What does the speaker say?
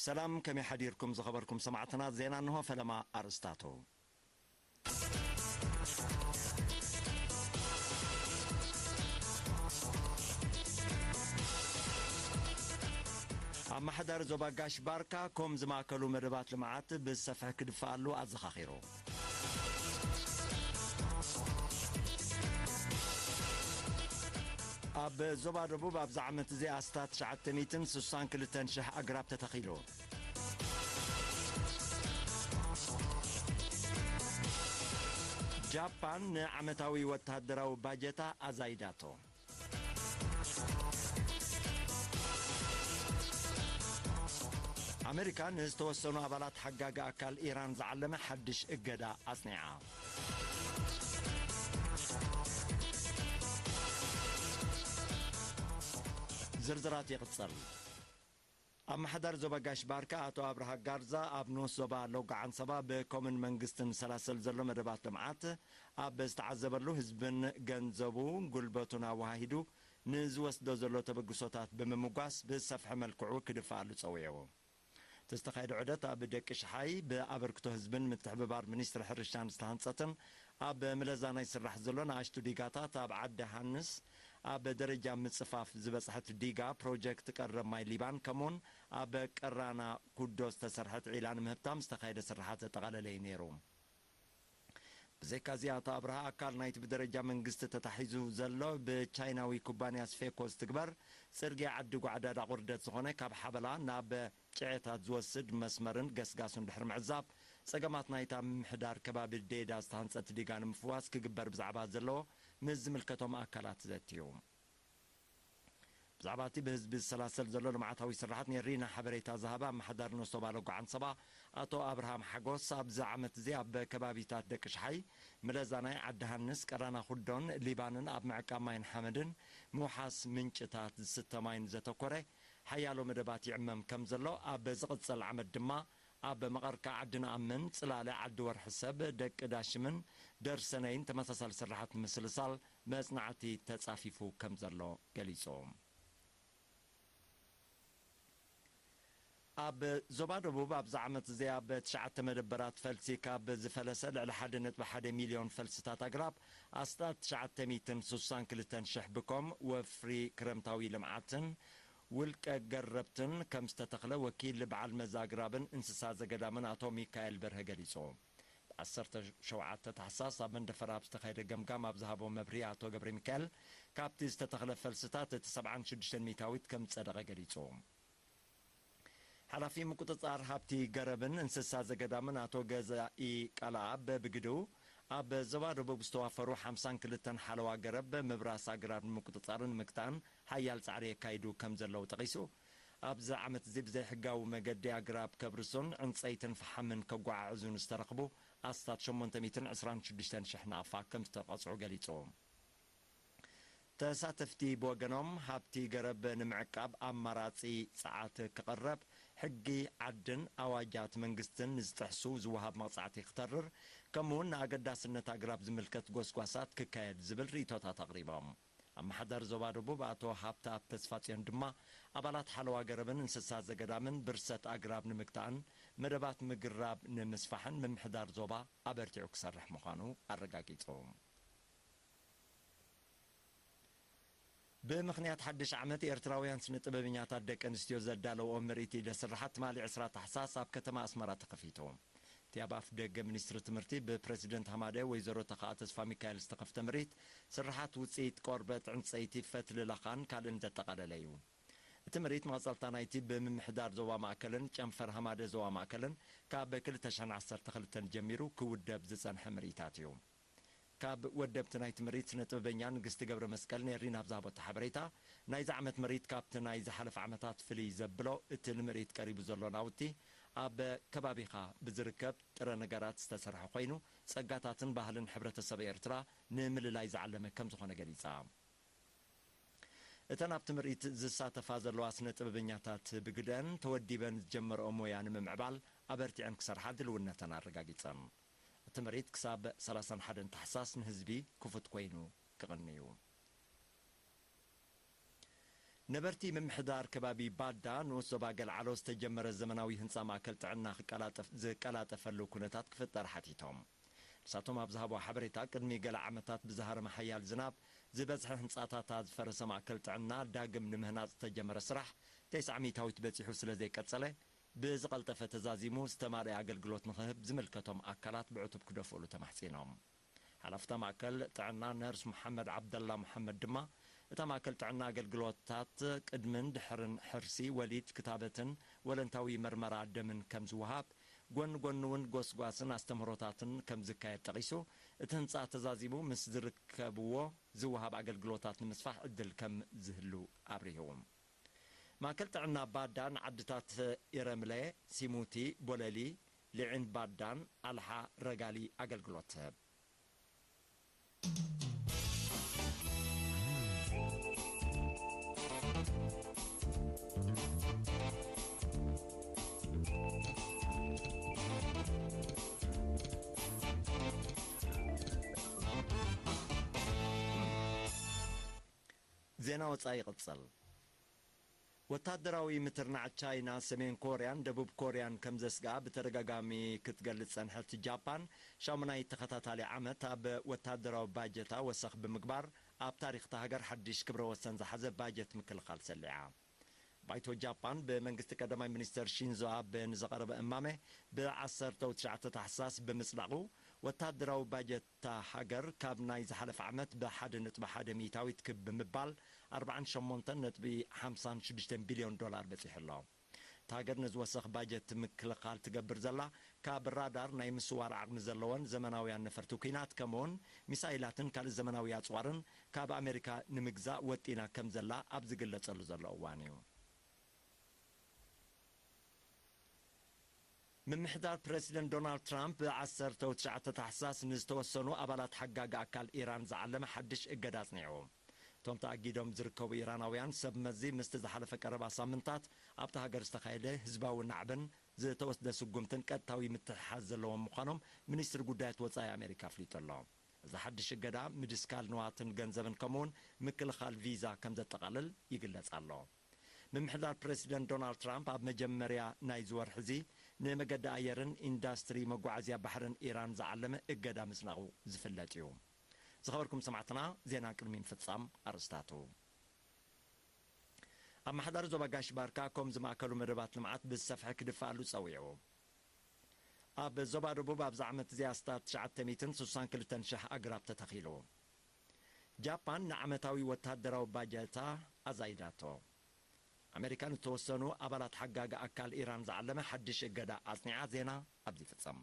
ሰላም፣ ከመይ ሓዲርኩም ዝኸበርኩም ሰማዕትና? ዜና እንሆ፣ ፈለማ ኣርእስታቱ። ኣመሓዳሪ ዞባ ጋሽ ባርካ ኮም ዝማእከሉ መደባት ልምዓት ብሰፍሒ ክድፈኣሉ ኣዘኻኺሩ። ኣብ ዞባ ደቡብ ኣብዚ ዓመት እዚ ኣስታት ትሽዓተ ሚእትን ስሳን ክልተን ሽሕ ኣግራብ ተተኺሉ። ጃፓን ንዓመታዊ ወተሃደራዊ ባጀታ ኣዛይዳቶ። ኣመሪካ ንዝተወሰኑ ኣባላት ሓጋጊ ኣካል ኢራን ዝዓለመ ሓድሽ እገዳ ኣጽኒዓ። ዝርዝራት ይቕጽል። ኣመሓዳሪ ዞባ ጋሽ ባርካ ኣቶ ኣብርሃ ጋርዛ ኣብ ንኡስ ዞባ ሎጎ ዓንሰባ ብኮምን መንግስትን ዝሰላሰል ዘሎ መደባት ልምዓት ኣብ ዝተዓዘበሉ፣ ህዝብን ገንዘቡ ጉልበቱን ኣወሃሂዱ ንዝወስዶ ዘሎ ተበግሶታት ብምምጓስ ብሰፍሐ መልክዑ ክድፈኣሉ ጸዊዑ። እቲ ዝተኻየደ ዑደት ኣብ ደቂ ሽሓይ ብኣበርክቶ ህዝብን ምትሕብባር ሚኒስትሪ ሕርሻን ዝተሃንጸትን ኣብ ምለዛና ይስራሕ ዘሎ ንኣሽቱ ዲጋታት ኣብ ዓዲ ሃንስ ኣብ ደረጃ ምጽፋፍ ዝበጽሐት ዲጋ ፕሮጀክት ቀረብ ማይ ሊባን ከምኡውን ኣብ ቀራና ኩዶ ዝተሰርሐት ዒላ ንምህብታም ዝተኻየደ ስርሓት ዘጠቓለለ እዩ ነይሩ። ብዘይካዚ ኣቶ ኣብርሃ ኣካል ናይቲ ብደረጃ መንግስቲ ተታሒዙ ዘሎ ብቻይናዊ ኩባንያ ስፌኮ ዝትግበር ጽርግያ ዓዲ ጓዕዳድ ኣቑርደት ዝኾነ ካብ ሓበላ ናብ ጭዔታት ዝወስድ መስመርን ገስጋሱን ድሕሪ ምዕዛብ፣ ጸገማት ናይታ ምምሕዳር ከባቢ ዴዳ ዝተሃንጸት ዲጋ ንምፍዋስ ክግበር ብዛዕባ ዘለዎ ምስ ዝምልከቶም ኣካላት ዘትዩ። ብዛዕባ እቲ ብህዝቢ ዝሰላሰል ዘሎ ልምዓታዊ ስራሓት ንኤሪና ሓበሬታ ዝሃበ ኣመሓዳሪ ንኡስ ዞባ ሎጎ ዓንሰባ ኣቶ ኣብርሃም ሓጎስ፣ ኣብዚ ዓመት እዚ ኣብ ከባቢታት ደቂ ሽሓይ፣ ምለዛናይ፣ ዓዲ ሃንስ፣ ቀራና ኩዶን ሊባንን ኣብ ምዕቃብ ማይን ሓመድን ምውሓስ ምንጭታት ዝስተ ማይን ዘተኮረ ሓያሎ መደባት ይዕመም ከም ዘሎ፣ ኣብ ዝቕጽል ዓመት ድማ ኣብ መቐርካ ዓዲ ንኣምን፣ ጽላለ ዓዲ ወርሒ ሰብ፣ ደቂ ዳሽምን ደርሰነይን ተመሳሳሊ ስራሓት ምስልሳል መጽናዕቲ ተጻፊፉ ከም ዘሎ ገሊጹ። ኣብ ዞባ ደቡብ ኣብዚ ዓመት እዚ ኣብ ትሽዓተ መደበራት ፈልሲ ካብ ዝፈለሰ ልዕሊ ሓደ ነጥቢ ሓደ ሚልዮን ፈልስታት ኣግራብ ኣስታት ትሽዓተ ሚእትን ስሳን ክልተን ሽሕ ብኮም ወፍሪ ክረምታዊ ልምዓትን ውልቀ ገረብትን ከም ዝተተኽለ ወኪል በዓል መዚ ኣግራብን እንስሳ ዘገዳምን ኣቶ ሚካኤል በርሀ ገሊጹ። ዓሰርተ ሸውዓተ ታሕሳስ ኣብ መንደፈራ ኣብ ዝተኻየደ ገምጋም ኣብ ዝሃቦ መብርሂ ኣቶ ገብረ ሚካኤል፣ ካብቲ ዝተተኽለ ፈልስታት እቲ ሰብዓን ሽዱሽተን ሚእታዊት ከም ዝጸደቐ ገሊጹ። ሓላፊ ምቁጽጻር ሃብቲ ገረብን እንስሳ ዘገዳምን ኣቶ ገዛኢ ቃልኣብ ብግድኡ፣ ኣብ ዞባ ደቡብ ዝተዋፈሩ ሓምሳን ክልተን ሓለዋ ገረብ ምብራስ ኣግራብ ንምቁጽጻርን ንምግታእን ሓያል ጻዕሪ የካይዱ ከም ዘለዉ ጠቒሱ፣ ኣብዚ ዓመት እዚ ብዘይሕጋዊ መገዲ ኣግራብ ከብርሱን ዕንጸይትን ፈሓምን ከጓዓዕዙ ንዝተረኽቡ ኣስታት ሸሞንተ ሚእትን ዕስራን ሽዱሽተን ሽሕ ናቕፋ ከም ዝተቐጽዑ ገሊጹ። ተሳተፍቲ ብወገኖም፣ ሃብቲ ገረብ ንምዕቃብ ኣማራጺ ጸዓት ክቕረብ፣ ሕጊ ዓድን ኣዋጃት መንግስትን ንዝጥሕሱ ዝወሃብ መቕጻዕቲ ክተርር፣ ከምኡ'ውን ንኣገዳስነት ኣግራብ ዝምልከት ጎስጓሳት ክካየድ ዝብል ርእይቶታት ኣቕሪቦም። ኣመሓዳሪ ዞባ ደቡብ ኣቶ ሃብተኣብ ተስፋጽዮን ድማ፣ ኣባላት ሓለዋ ገረብን እንስሳ ዘገዳምን ብርሰት ኣግራብ ንምግታእን መደባት ምግራብ ንምስፋሕን ምምሕዳር ዞባ ኣበርቲዑ ክሰርሕ ምዃኑ ኣረጋጊጹ። ብምኽንያት ሓድሽ ዓመት ኤርትራውያን ስነ ጥበበኛታት ደቂ ኣንስትዮ ዘዳለውኦ ምርኢት ኢደ ስርሓት ትማሊ ዕስራ ታሕሳስ ኣብ ከተማ ኣስመራ ተኸፊቱ። እቲ ኣብ ኣፍ ደገ ሚኒስትሪ ትምህርቲ ብፕረሲደንት ሃማደ ወይዘሮ ተኽኣ ተስፋ ሚካኤል ዝተኸፍተ ምርኢት፣ ስርሓት ውጽኢት ቆርበት፣ ዕንጸይቲ፣ ፈትሊ ላኻን ካልእን ዘጠቓለለ እዩ። እቲ ምርኢት መቐጸልታ ናይቲ ብምምሕዳር ዞባ ማእከልን ጨንፈር ሃማደ ዞባ ማእከልን ካብ ክልተ ሽሕን ዓሰርተ ክልተን ጀሚሩ ክውደብ ዝጸንሐ ምርኢታት እዩ። ካብ ወደብቲ ናይቲ ምርኢት ስነ ጥበበኛ ንግስቲ ገብረ መስቀል ኔሪን ኣብ ዝሃበቶ ሓበሬታ፣ ናይዚ ዓመት ምርኢት ካብቲ ናይ ዝሓለፈ ዓመታት ፍልይ ዘብሎ፣ እቲ ንምርኢት ቀሪቡ ዘሎ ናውቲ ኣብ ከባቢኻ ብዝርከብ ጥረ ነገራት ዝተሰርሐ ኮይኑ፣ ጸጋታትን ባህልን ሕብረተሰብ ኤርትራ ንምልላይ ዝዓለመ ከም ዝኾነ ገሊጻ። እተን ኣብቲ ምርኢት ዝሳተፋ ዘለዋ ስነ ጥበበኛታት ብግደን ተወዲበን ዝጀመረኦ ሞያ ንምምዕባል ኣበርቲዐን ክሰርሓ ድልውነተን ኣረጋጊጸን። እቲ ምርኢት ክሳብ ሰላሳን ሓደን ታሕሳስ ንህዝቢ ክፉት ኮይኑ ክቕኒ እዩ። ነበርቲ ምምሕዳር ከባቢ ባዳ ንኡስ ዞባ ገልዓሎ ዝተጀመረ ዘመናዊ ህንፃ ማእከል ጥዕና ክቀላጠፍ-፣ ዝቀላጠፈሉ ኩነታት ክፍጠር ሓቲቶም። ንሳቶም ኣብ ዝሃብዎ ሓበሬታ፣ ቅድሚ ገለ ዓመታት ብዝሃረመ ሓያል ዝናብ ዝበዝሐ ህንፃታታ ዝፈረሰ ማእከል ጥዕና ዳግም ንምህናፅ ዝተጀመረ ስራሕ ተስዓ ሚእታዊት በፂሑ ስለ ዘይቀፀለ፣ ብዝቐልጠፈ ተዛዚሙ ዝተማልአ ኣገልግሎት ንኽህብ ዝምልከቶም ኣካላት ብዕቱብ ክደፍእሉ ተማሕጺኖም። ሓላፍታ ማእከል ጥዕና ነርስ መሓመድ ዓብደላ መሓመድ ድማ፣ እታ ማእከል ጥዕና ኣገልግሎታት ቅድምን ድሕርን ሕርሲ፣ ወሊድ፣ ክታበትን ወለንታዊ መርመራ ደምን ከም ዝወሃብ፣ ጎኒ ጎኒ እውን ጎስጓስን ኣስተምህሮታትን ከም ዝካየድ ጠቒሱ፣ እቲ ህንጻ ተዛዚሙ ምስ ዝርከብዎ ዝወሃብ ኣገልግሎታት ንምስፋሕ ዕድል ከም ዝህሉ ኣብሪሁ። ማእከል ጥዕና ባዳ ንዓድታት ኢረምለ፣ ሲሙቲ፣ ቦለሊ፣ ሊዒን ባዳን ኣልሓ ረጋሊ ኣገልግሎት ትህብ። ዜና ወጻኢ ይቕጽል። ወታደራዊ ምትርናዕ ቻይና፣ ሰሜን ኮርያን ደቡብ ኮርያን ከም ዘስግኣ ብተደጋጋሚ ክትገልጽ ጸንሐት ጃፓን፣ ሻሙናይ ተኸታታሊ ዓመት ኣብ ወታደራዊ ባጀታ ወሰኽ ብምግባር፣ ኣብ ታሪኽ እታ ሃገር ሓድሽ ክብረ ወሰን ዝሓዘ ባጀት ምክልኻል ሰሊዓ። ባይቶ ጃፓን ብመንግስቲ ቀዳማይ ሚኒስተር ሺንዞ ኣበ ንዝቐረበ እማመ፣ ብዓሰርተው ትሽዓተ ታሕሳስ ብምጽዳቑ፣ ወታደራዊ ባጀት እታ ሃገር ካብ ናይ ዝሓለፈ ዓመት ብሓደ ነጥቢ ሓደ ሚእታዊት ክብ ብምባል ኣርባዓን ሸሞንተን ነጥቢ ሓምሳን ሽዱሽተን ቢልዮን ዶላር በጺሑ ኣሎ። እታ ሃገር ነዚ ወሰኽ ባጀት ምክልኻል ትገብር ዘላ፣ ካብ ራዳር ናይ ምስዋር ዓቕሚ ዘለወን ዘመናውያን ነፈርቲ ኲናት፣ ከምኡውን ሚሳይላትን ካልእ ዘመናዊ ኣጽዋርን ካብ ኣሜሪካ ንምግዛእ ወጢና ከም ዘላ ኣብ ዝግለጸሉ ዘሎ እዋን እዩ። ምምሕዳር ፕረሲደንት ዶናልድ ትራምፕ ብዓሰርተው ትሽዓተ ታሕሳስ ንዝተወሰኑ ኣባላት ሓጋጊ ኣካል ኢራን ዝዓለመ ሓድሽ እገዳ ኣጽኒዑ። እቶም ተኣጊዶም ዝርከቡ ኢራናውያን ሰብ መዚ ምስቲ ዝሓለፈ ቀረባ ሳምንታት ኣብታ ሃገር ዝተኻየደ ህዝባዊ ናዕብን ዝተወስደ ስጉምትን ቀጥታዊ ምትሕሓዝ ዘለዎም ምዃኖም ሚኒስትሪ ጉዳያት ወጻኢ ኣሜሪካ ኣፍሊጡ ኣሎ። እዚ ሓድሽ እገዳ ምድስካል ንዋትን ገንዘብን ከምኡውን ምክልኻል ቪዛ ከም ዘጠቓልል ይግለጽ ኣሎ። ምምሕዳር ፕረሲደንት ዶናልድ ትራምፕ ኣብ መጀመርያ ናይዚ ወርሒ እዚ ንመገዲ ኣየርን ኢንዳስትሪ መጓዓዝያ ባሕርን ኢራን ዝዓለመ እገዳ ምጽናቑ ዝፍለጥ እዩ። ዝኸበርኩም ሰማዕትና፣ ዜና ቅድሚ ምፍጻም ኣርእስታቱ። ኣመሓዳሪ ዞባ ጋሽ ባርካ፣ ከም ዝማእከሉ መደባት ልምዓት ብዝሰፍሐ ክድፍኣሉ ጸዊዑ። ኣብ ዞባ ደቡብ ኣብዚ ዓመት እዚ ኣስታት ትሽዓተ ሚእትን ስሳን ክልተን ሽሕ ኣግራብ ተተኺሉ። ጃፓን ንዓመታዊ ወታደራዊ ባጀታ ኣዛይዳቶ። ኣሜሪካ ንተወሰኑ ኣባላት ሓጋጊ ኣካል ኢራን ዝዓለመ ሓድሽ እገዳ ኣጽኒዓ። ዜና ኣብዚ ይፍጸም።